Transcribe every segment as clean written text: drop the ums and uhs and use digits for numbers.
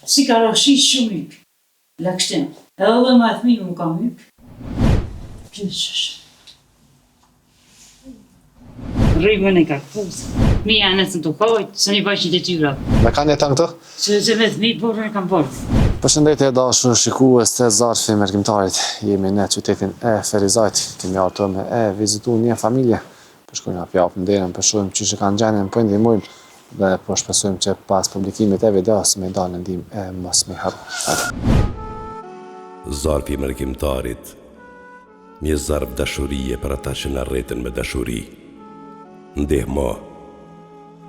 Si ka ra shi shumë myk. Lagështim. Edhe dhe ma e fëmijë mu ka myk. Qysh. Rrymën e ka këput. Fëmija e nesën të kajt, se një bajshin detyrat. Me kan jeton këtu? Se se me fëmijë burrin e kam borg. Përshëndetje e dashur shikues të Zarfi Mërgimtarit. Jemi në qytetin e Ferizajt. Kemi ardhur me e vizitu një familje. Po shkojmë po japim derën, po shohim qysh e kanë gjendjen, po i ndihmojmë dhe po shpresojmë që pas publikimit e videos me dalë në ndihmë e mos me harru. Hajde. Zarfi i mërgimtarit, një zarf dashurie për ata që na rritën me dashuri. Ndihmo,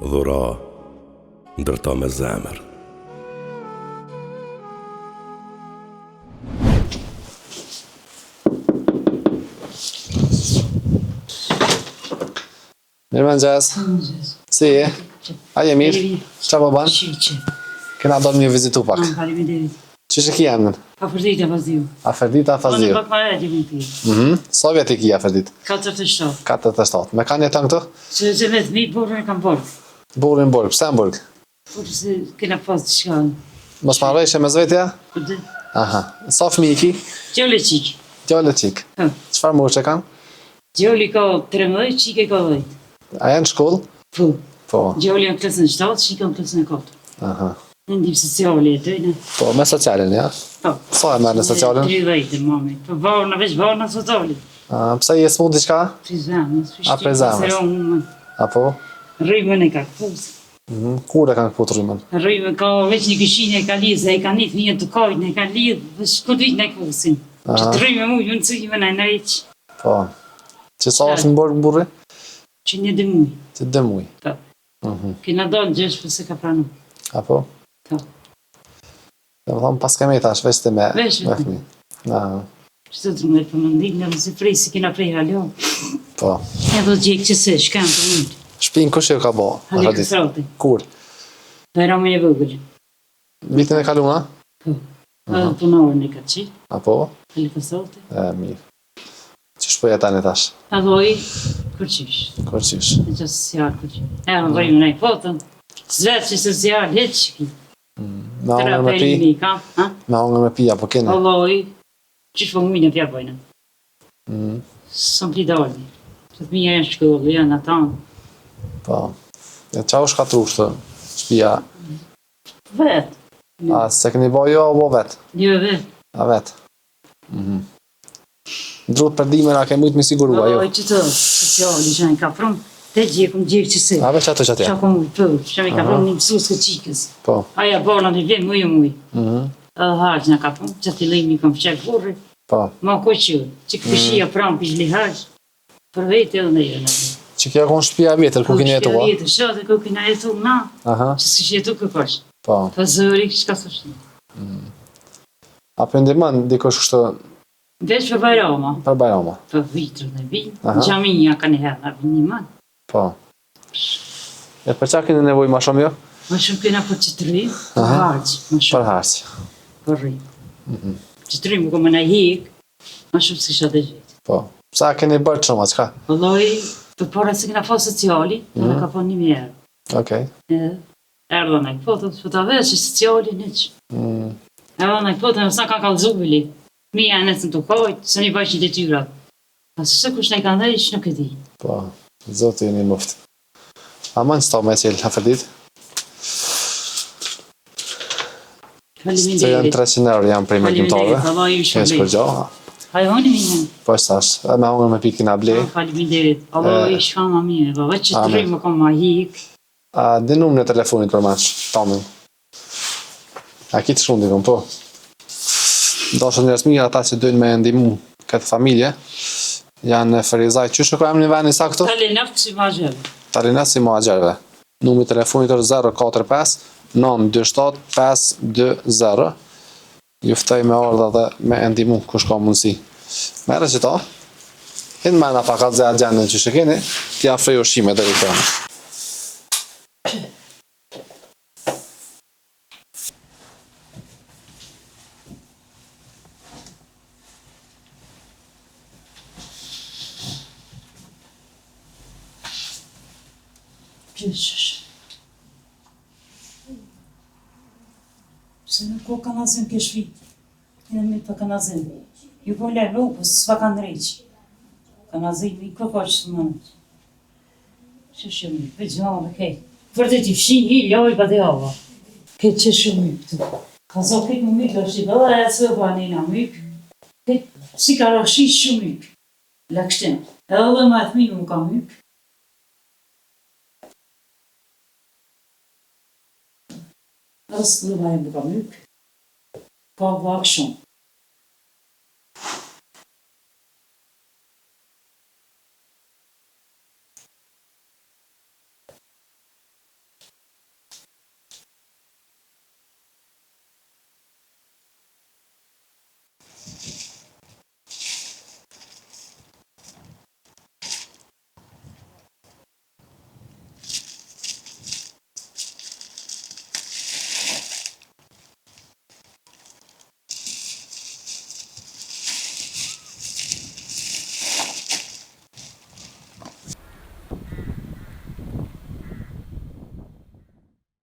dhuro, ndërto me zemër. Mirëmëngjes. Si je? A je mirë? Qa po ban? Kena dalë me vizitu pak. Faleminderit. Qysh e ki emnin? Afërdita Faziu. Afërdita Faziu. Unë pak ma e di ti. Mhm. Sa vjet i ki Afërdit? 47. 47. Me kan jeton këtu? Se se me fëmijë burrin e kam borg. Burrin n'burg. Pse në burg? Po se kena pas diçka. Mosmarrëveshje mes vete? Po di. Aha. Sa fëmijë ki? Djalë e çikë. Djalë e çikë. Po. Çfarë moshe kanë? Djali ka 13, çika ka 10. A janë në shkollë? Po. Po. Djali janë klasën 7, çika në klasën e 4. Aha. Në ndihmë sociale jetojnë. Po, me socialen, ja? Po. Sa e merr në socialen? 30 mami. Po varna veç varna sociale. A, pse je smut diçka? Prej zemrës. A prej zemrës? Apo? Rrymën e ka këput. Mhm. Kur e kanë këput rrymën? Rrymën ka veç një këshine e ka lidhë, se e ka një fëmijën të kajt, e ka lidhë, dhe shko ditë në këpusin. Që të rrymë mu, ju në cëjë në në veç. Po. Që sa është në burg burri? Që një dy muj. Që dy muj. Po. Mhm. Kena dalë gjysh, po s'e ka pranu. Apo? Po. Do të thonë pas kemi tash veç ti me Veç me fëmijë. Aha. Çdo të më të mendim në si prej si kena prej halo. Po. Edhe gjek që se shkam të mund. Shpinë kush e ka bo? Hali Kastrati. Kur? Bajramin e vogël. Vitin e kaluar, a? Po. Edhe punorin e ka qit. Apo? Hali Kastrati. E, mirë. Qysh po jetoni tash? Avoj, kurqysh. Kurqysh. Në që social, kurqysh. E, në rrëjmë në i potën. Zvetë që social, hiq. Me hongër me pi? Me hongër me pi, apo keni? Valloj, qysh po mujnë t'ja bojnë. Mm. Së më dalë. Të fëmija janë shkollë, janë ata. Po. E qa u shkatru kështu, shpia? Vetë. A, s'e keni bo jo, apo vetë? Jo, vetë. A vetë? Mhm. Drut për dimër, a ke mujtë me siguru, ajo? Po, që të, sociali që në ka prunë, të gjekëm gjekë që se. A veç ato që atje? Qa ku mujtë, po, që me ka prunë një mësus të qikës. Po. Aja borna në vjen, muj e muj. Mhm. Edhe harq në ka prunë, që fillimi kom qek burri. Po. Ma ku që, që këpëshia mm. pranë për harq, për vete edhe në jënë. Që kjo konë shpia e vjetër, ku kini jetu, a? Shpia vjetër, që atë ku kina jetu, na, që s'kish jetu kërkosh. Po. Po zëri, qka së shnë. Mm. A po ndihmon dikush kështu? Veç për Bajrama. Për Bajrama. Për vitër dhe vinë, xhamia ka një herë na vin ndihmon. Po. E për çka keni nevojë më shumë jo? Më shumë kena për qëtrim, për harq, më shumë. Për harq. Për rrymë. Mm -hmm. Qëtrim, ku më në hik, më shumë si shatë gjithë. Po. Sa keni bërë shumë, çka? Vëlloj, për para se kena pas sociali, mm -hmm. ka po një mjerë. Okej. Okay. Erdha në po të po ta vesh sociali niç. Mm. Erdha në po të sa ka kallzu bili. Mija e nesën të kojt, se një bajshin detyrat. A se kush na i ka dhënë, nuk e di. Po, zoti ju ndihmoftë. Aman s'ta me qelë, Afërdit. Faleminderit. Se janë 300 euro, janë prej mërgimtarëve. Faleminderit, Allah ju shpërbleftë. Keq për gjo. Haj honi mi. Po sash, edhe me hongër me pi kina ble. Faleminderit. Allah ju shka ma mirë, po veç që të rrimë kom ma hik. A di numrin e telefonit për mash, tamin? A ki të shkruan dikun, po? Dashur njerëz mirë ata që dojnë me ndihmu këtë familje, janë në Ferizaj. Qysh e ka emrin veni sa këtu? Talinofc i Muhaxherëve. Talinofc i Muhaxherëve. Numri i telefonit është 045 927 520. Ju ftoj me ardhë dhe me e ndihmu kush ka mundësi. Merre qëto, hin mrena pak atë zë gjendjen që keni, t'i afroj ushqime deri këtu. Qysh? Pse? Se nuk ka kanalizim ke shpi. Jena met pa kanalizim. Ju po lajmëru, po s'pa kanë ndreq. Kanalizimi kërko që së mënët. Që shumë myk, për gjama me kejt. Për të t'i fshin, i loj pa të hava. Këtë që shumë myk këtu. Ka zo këtë më myk, është i bëlla e së pa një myk. Këtë si ka rëshit shumë myk. Lakshtin. Edhe dhe ma e thmi më ka myk. Edhe së dhe ma e më ka myk. Ka vak shumë.